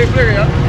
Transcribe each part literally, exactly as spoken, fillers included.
Eklere a.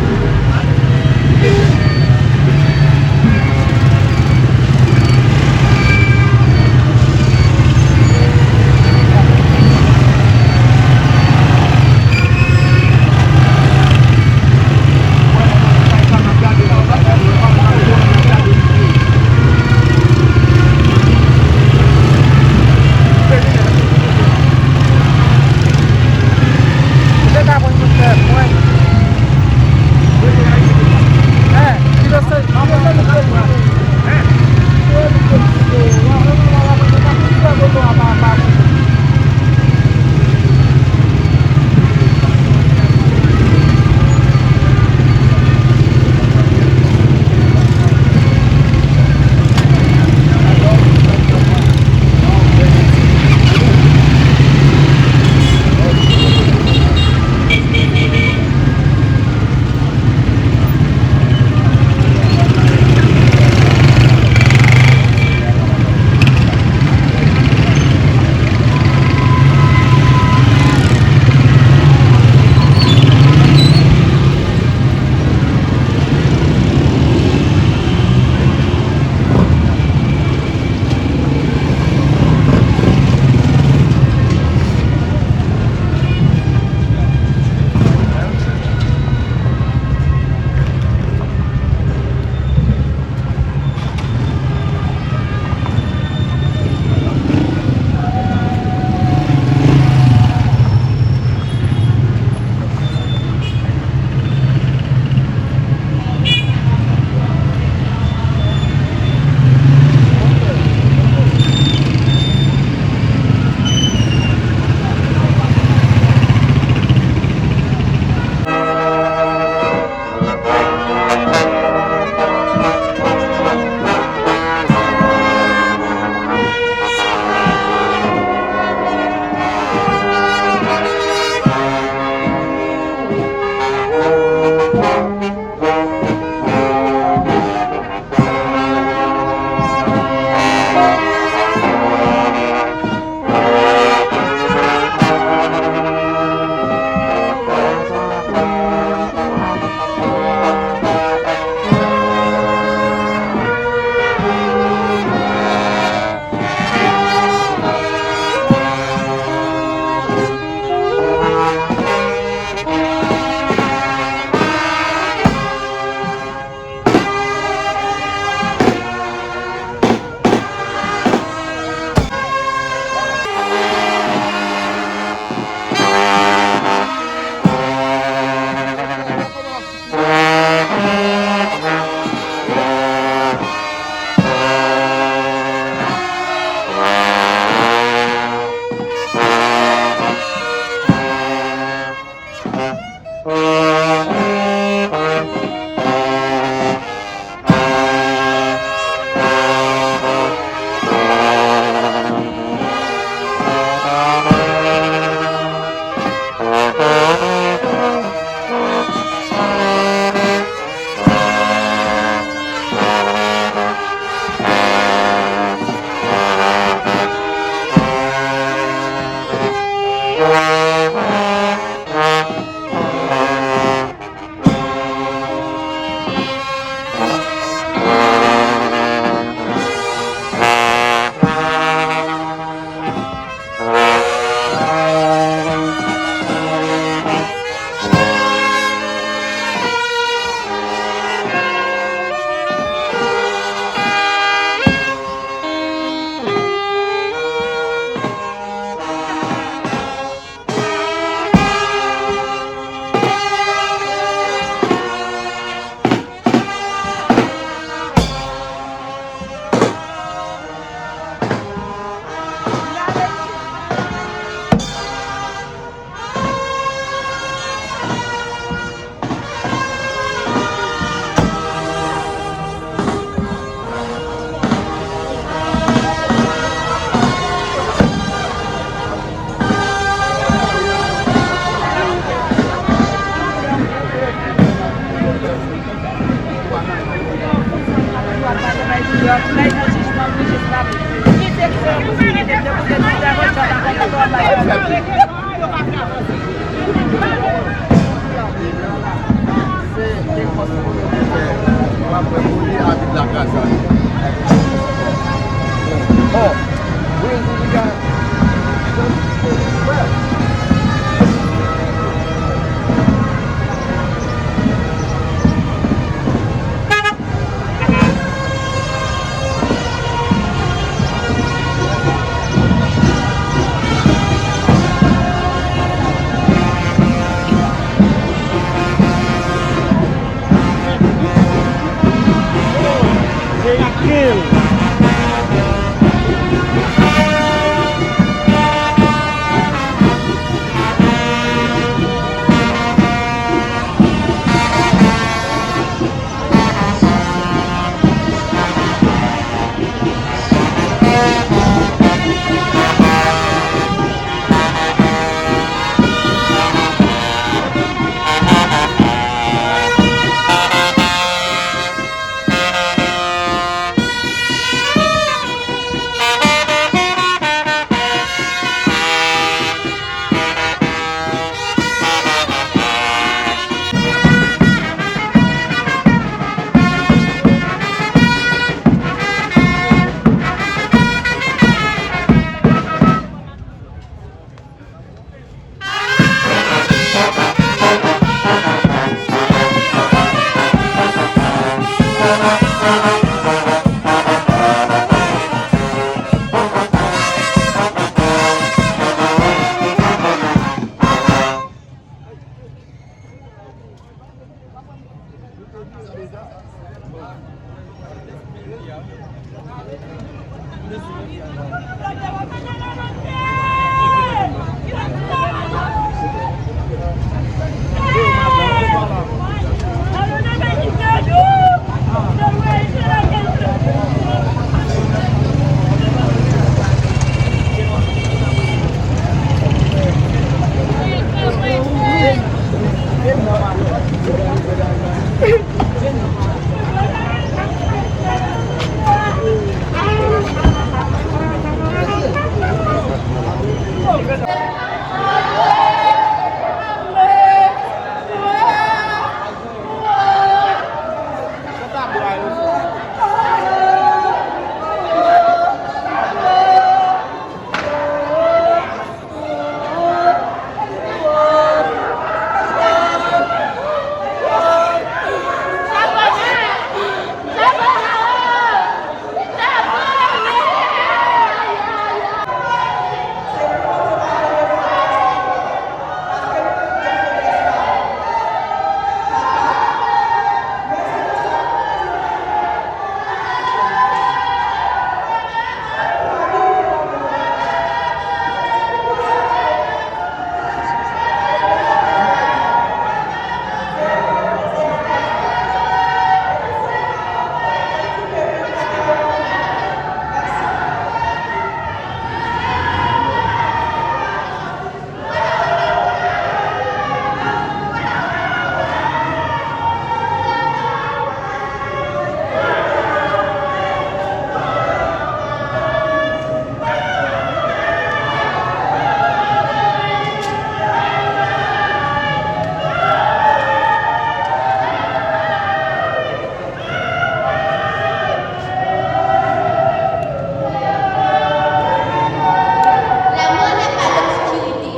La mort n'est pas l'obscurité.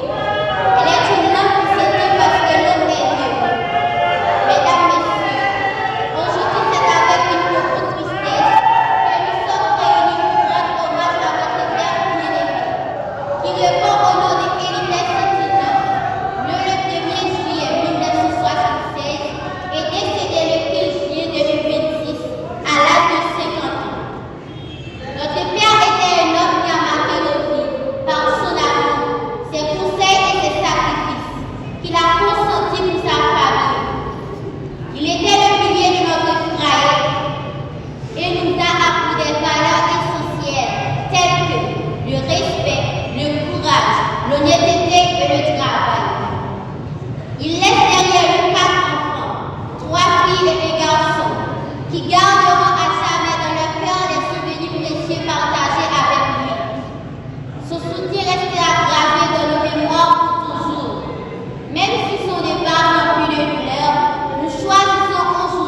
Elle est une lampe qui s'éteint parce que l'ombre est violente. Mesdames, Messieurs, aujourd'hui c'est avec une profonde tristesse que nous sommes réunis pour rendre hommage à votre père bien-aimé, qui répond au nom de Elites Saint-Ignace, né le premier juillet mille neuf cent soixante-seize et décédé le quinze juillet deux mille vingt-six à l'âge de cinquante ans. Notre père était un homme qui a marqué nos vies par son amour, ses conseils et ses sacrifices qu'il a consentis pour sa famille. Il était le pilier de notre fraternité et nous a appris des valeurs essentielles telles que le respect, le courage, l'honnêteté et le travail. Il laisse derrière lui quatre enfants, trois filles et un garçon, qui garderont à jamais dans leur cœur les souvenirs précieux partagés avec lui. Son soutien restera gravé dans nos mémoires pour toujours. Même si son départ n'emplit de douleur, nous choisissons aujourd'hui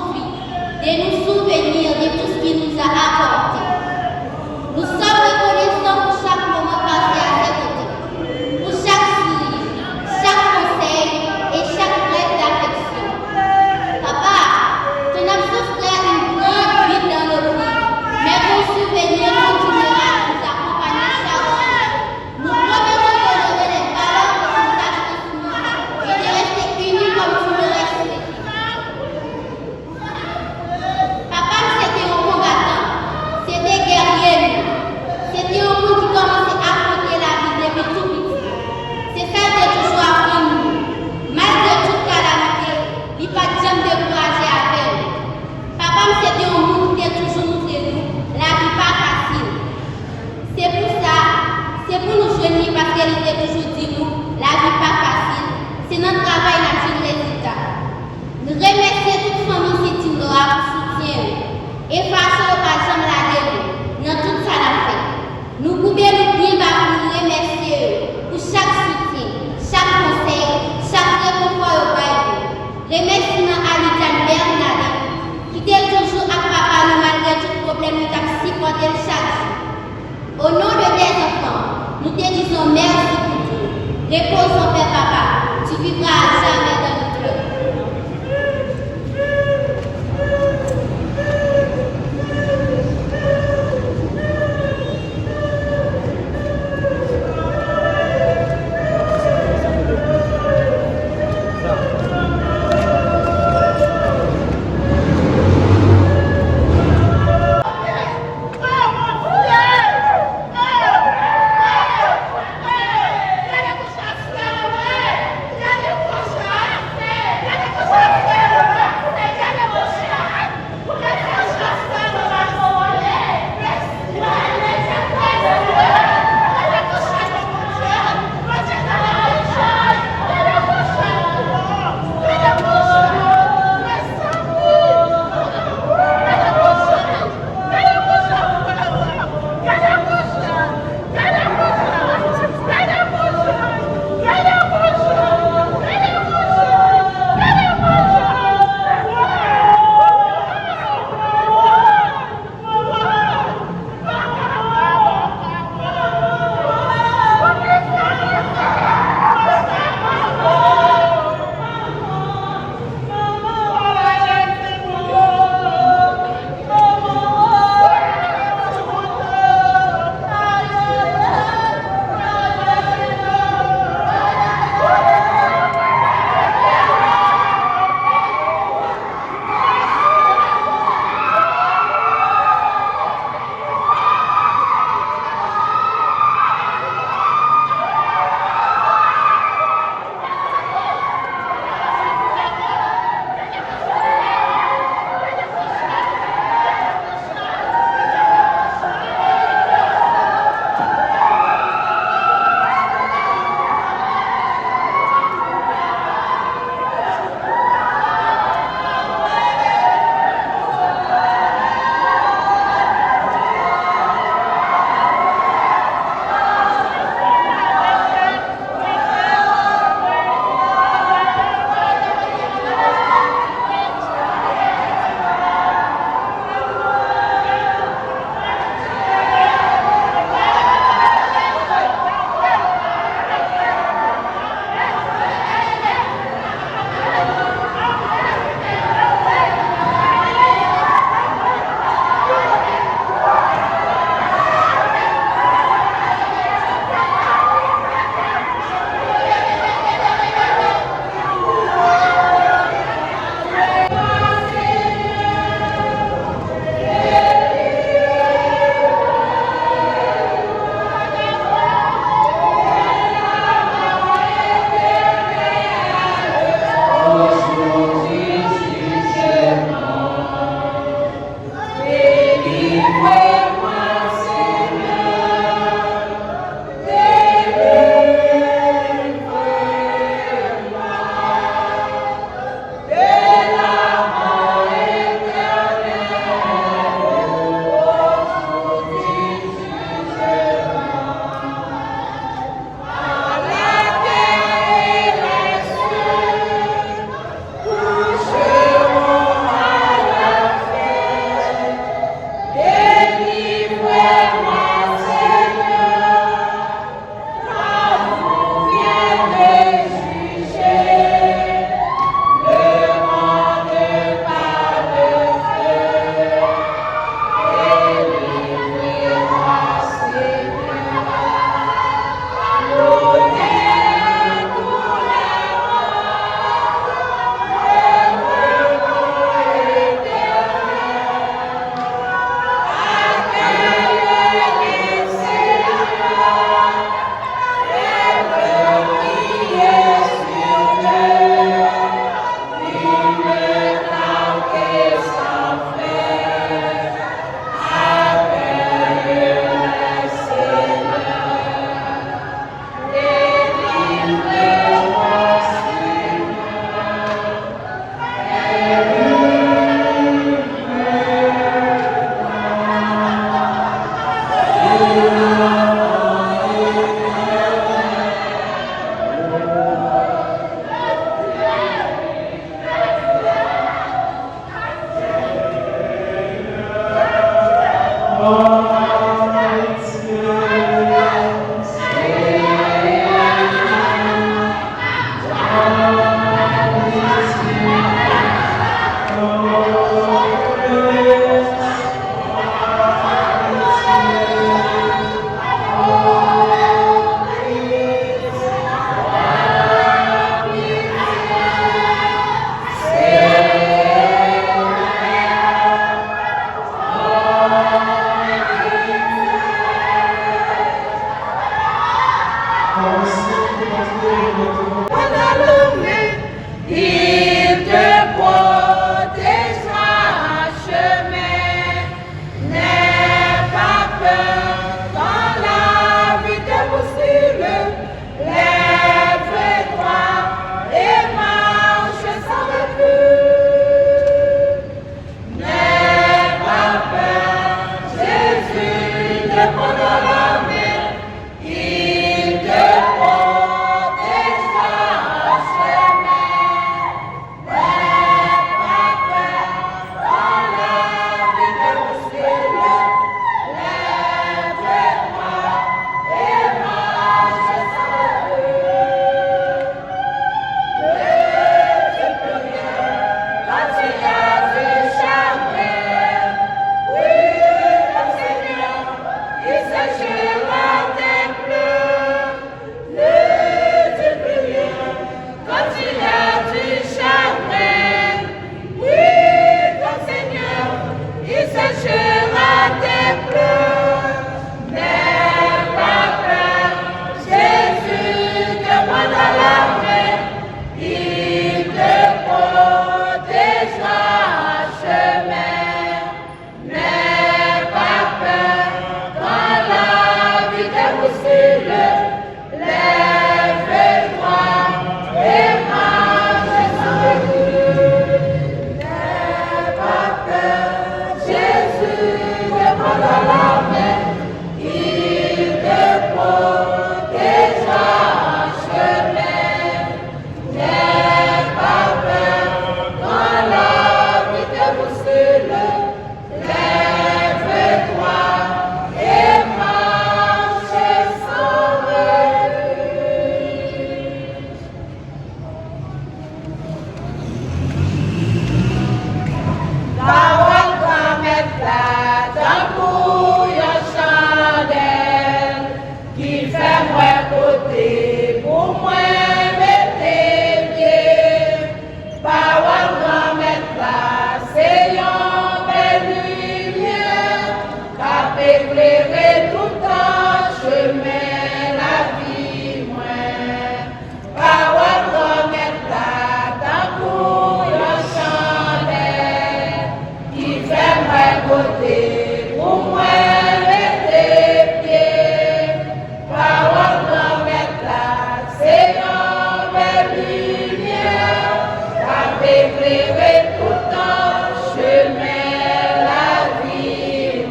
Eklere toutan chemen lavi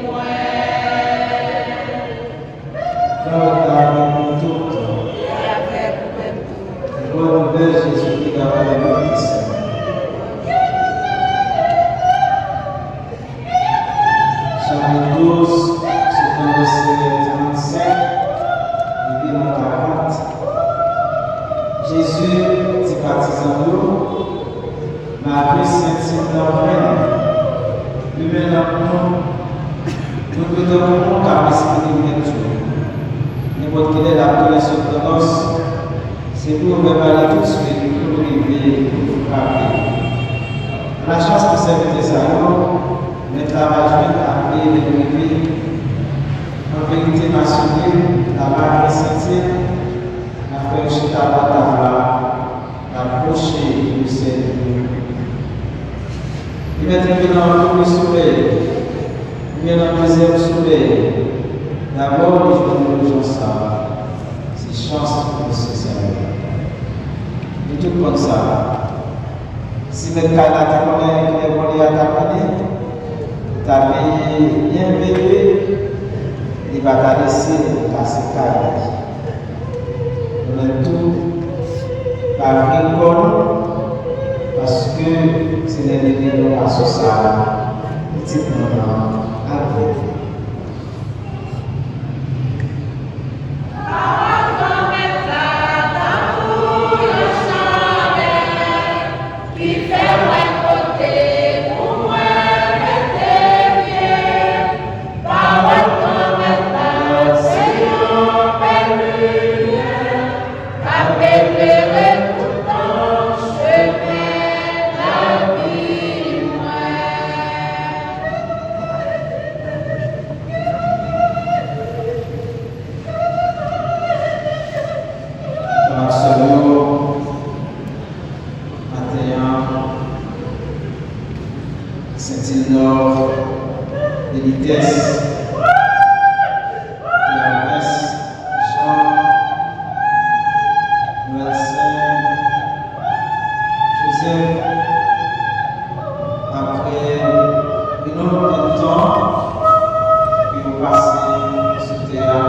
mwen. Bondye avèk nou tout. Li avèk ou menm tou. Bòn nouvèl Jezi ki avèk nou ki sèl. Chapit douz, sou vèsè trannsenk rive nan karant. Jezi di patizan yo, "Lave senti m nan grenn, limen lanp nou, nou dwe tankou moun k ap espere mèt yo. Nenpòt kilè l ap tounen sot nan nòs, se pou yo fè pale tousuit pou l rive pou l frape." Lachans pou sèvitè sa yo, mèt la va jwenn apre lè l rive. An verite, m asire, l ap lave senti l, l ap fè yo chita bò tab la, l ap pwoche pou l sèvi yo. Li mèt rive nan premye somèy, oubyen nan dezyèm somèy. Dabò, li jwenn lejyon sa a. Se chans pou mesye sa yo. Nou tout konn sa. Si mèt kay la te konnen kilè vòlè a t ap vini, li ta veye byen veye, li pa ta lese l kase kay li. Nou menm tou, pa vire kò nou, paske se lè li vini nou pa sou sa, pitit moun nan ap vini. Pawòl Granmèt la tankou yon chandèl ki fè mwen kote pou mwen mete pye. Pawòl Granmèt la se yon bèl limyè k ap eklere toutan chemen lavi mwen. Frè ak sè yo, maten an, Sentinò, Benitès, Clavens, Jean, Noëlsen, Joseph, apre yon lontan pou yo pase sou tè a,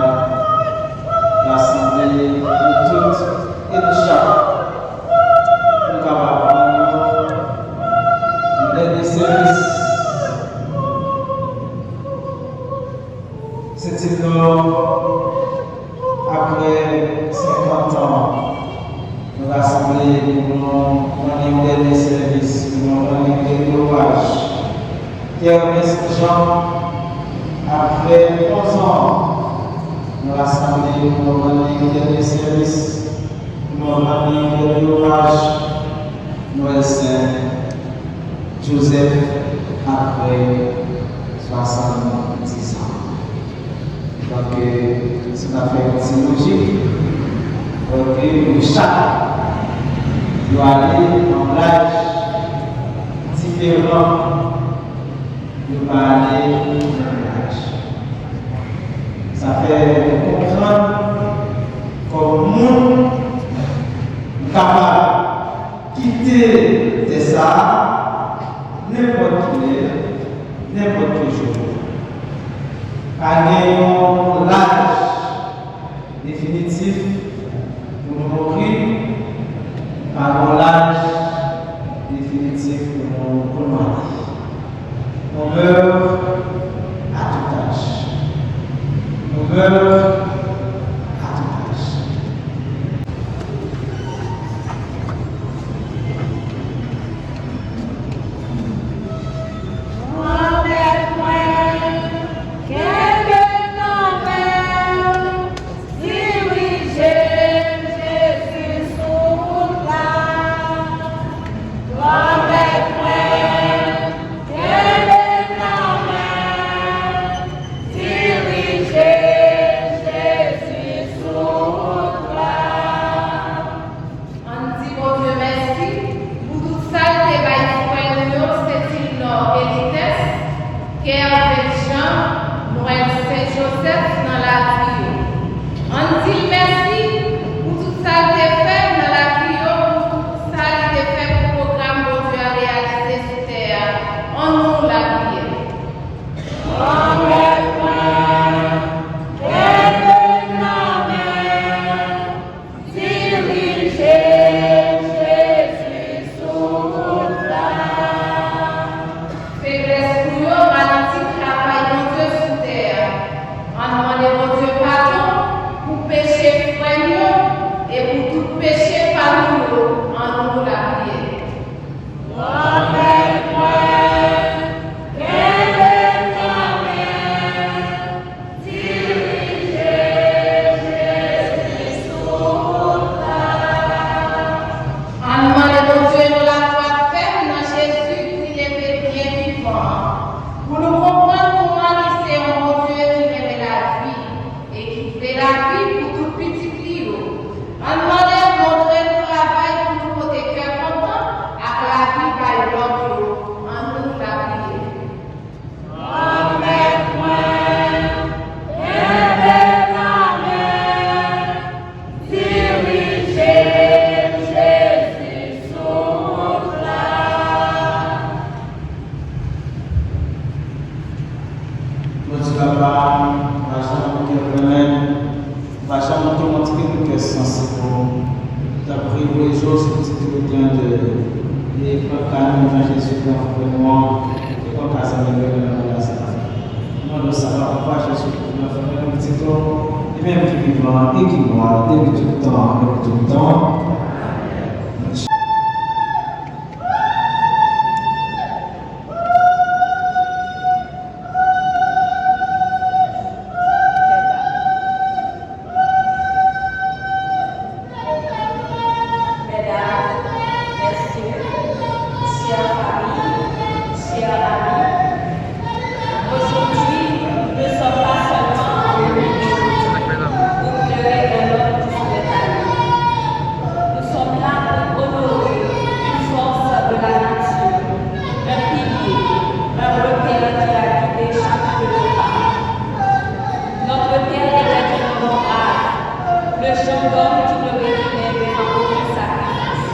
rasanble nou tout e nou chak pou nou kapab rann nou yon dènye sèvis. Sentinò, apre senkant an, nou rasanble pou nou rann li yon dènye sèvis, pou nou rann li yon dènye omaj. Kervens Jean, apre onz an, nou rasanble pou nou rann li yon dènye sèvis, pou nou rann li yon dènye omaj. Noëlsen Joseph, apre swasanndis an. Donk, si n ap fè yon ti lojik, donk, yo chak, yo ale nan laj diferan, yo pa ale nan menm laj. Sa fè nou konprann kòm moun, nou kapab kite tè sa a nenpòt kilè, nenpòt ki jou. Pa gen yon laj definitif pou nou mouri, pa gen yon laj definitif pou nou, pou nou ale. On meurt à tout âge. On meurt à tout âge. Granmèt mwen, kenbe m nan men w, dirije m, Jezi, sou wout la. Granmèt mwen, kenbe m nan men w, dirije m, E ki p ap ka anime nan Jezi ki anvoye nou an, ki p ap ka zanmi nou nan manda sa. Nou mande w sa, Papa, Jezi, pou nou fè nou pitit ou, li menm ki vivan e ki mò depi tout tan e pou tout tan. Mesdames, Messieurs, chère famille, chers amis, aujourd'hui, nous ne sommes pas seulement en réunion pour pleurer un homme qui serait allé. Nous sommes là pour honorer une force de la nature, un pilier, un repère qui a guidé chacun de nos pas. Notre père était un homme brave, le genre d'homme qui ne reculait devant aucun sacrifice,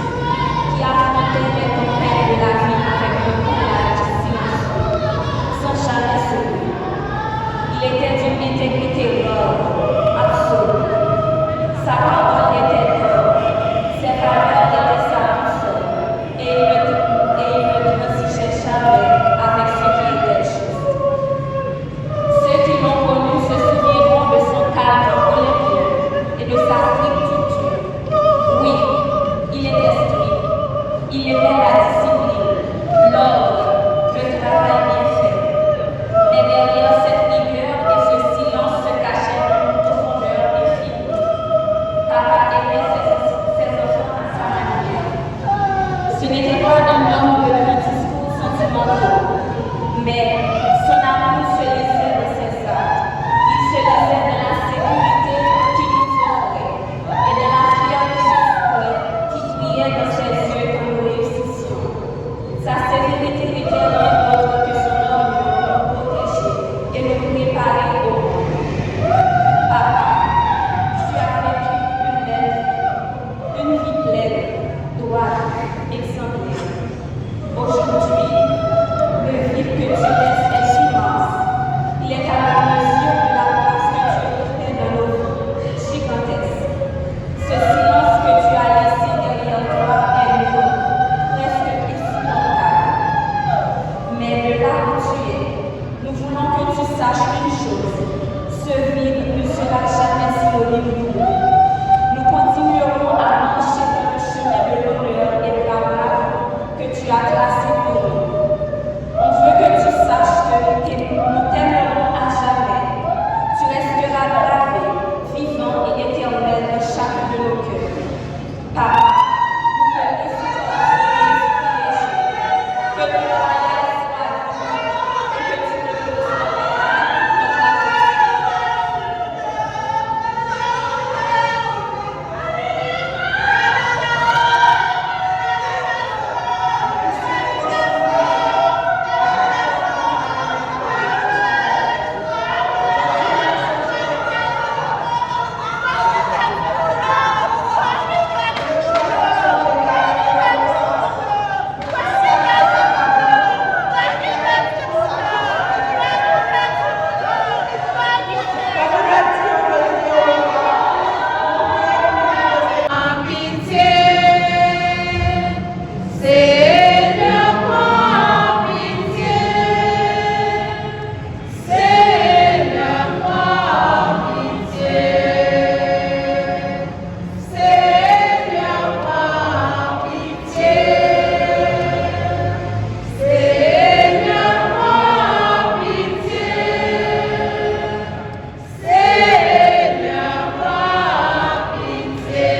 qui affrontait les tempêtes de la vie avec un courage silencieux, sans jamais se lever. Il était d'une intégrité rare, absolue. Sa pawòl était d'or, ses valeurs étaient sa boussole, et il ne, et il ne transigeait jamais avec ce qui était juste. Ceux qui l'ont connu se souviendront de son calme olympien et de sa strictitude. Oui, il était strict. Il aimait la discipline, l'ordre, le travail bien fait. Mais derrière cette rigueur et ce silence se cachait une profondeur infinie. Papa aimait ses, ses enfants à sa manière. Ce n'était pas un homme de grands discours sentimentaux, mais son amour se lisait dans ses actes. Il se lisait dans la sécurité qu'il nous offrait et dans la fierté du souhait qui brillait dans ses yeux quand nous réussissions. Sa sévérité n'était rien d'autre que son amour pour nous protéger et nous préparer au monde. Papa, tu as vécu une belle vie, une vie pleine, droite, exemplaire. Aujourd'hui, le vide que tu laisses est immense. Il est à la mesure de la place que tu occupais dans nos vies, gigantesque. Ce silence que tu as laissé derrière toi est lourd, presque insupportable. Mais de là où tu es, nous voulons que tu saches une chose, ce vide ne sera jamais synonyme d'oubli. Nous continuerons à marcher dans le chemin de l'honneur et de la bravoure que tu as tracé pour nous. On veut que tu saches que nous t'aim-, nous t'aimerons à jamais. Tu resteras gravé, vivant et éternel dans chacun de nos cœurs. Papa, nous te supplions, que ton royaume soit venu et que tu nous donnes notre appétit. Pitié, Seigneur, prends pitié. Seigneur, prends pitié. Seigneur, prends pitié. Seigneur, prends pitié. Seigneur, prends pitié.